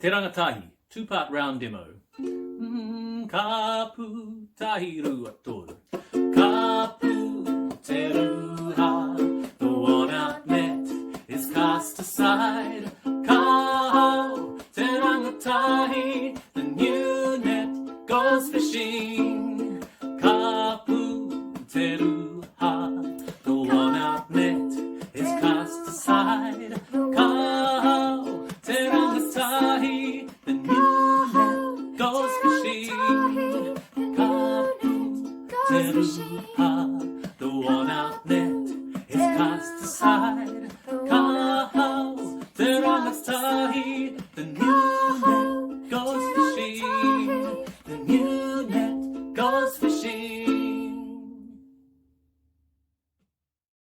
Te rangatahi, two-part round demo. Mm, ka pu tahi rua toru. Ka pu te rua.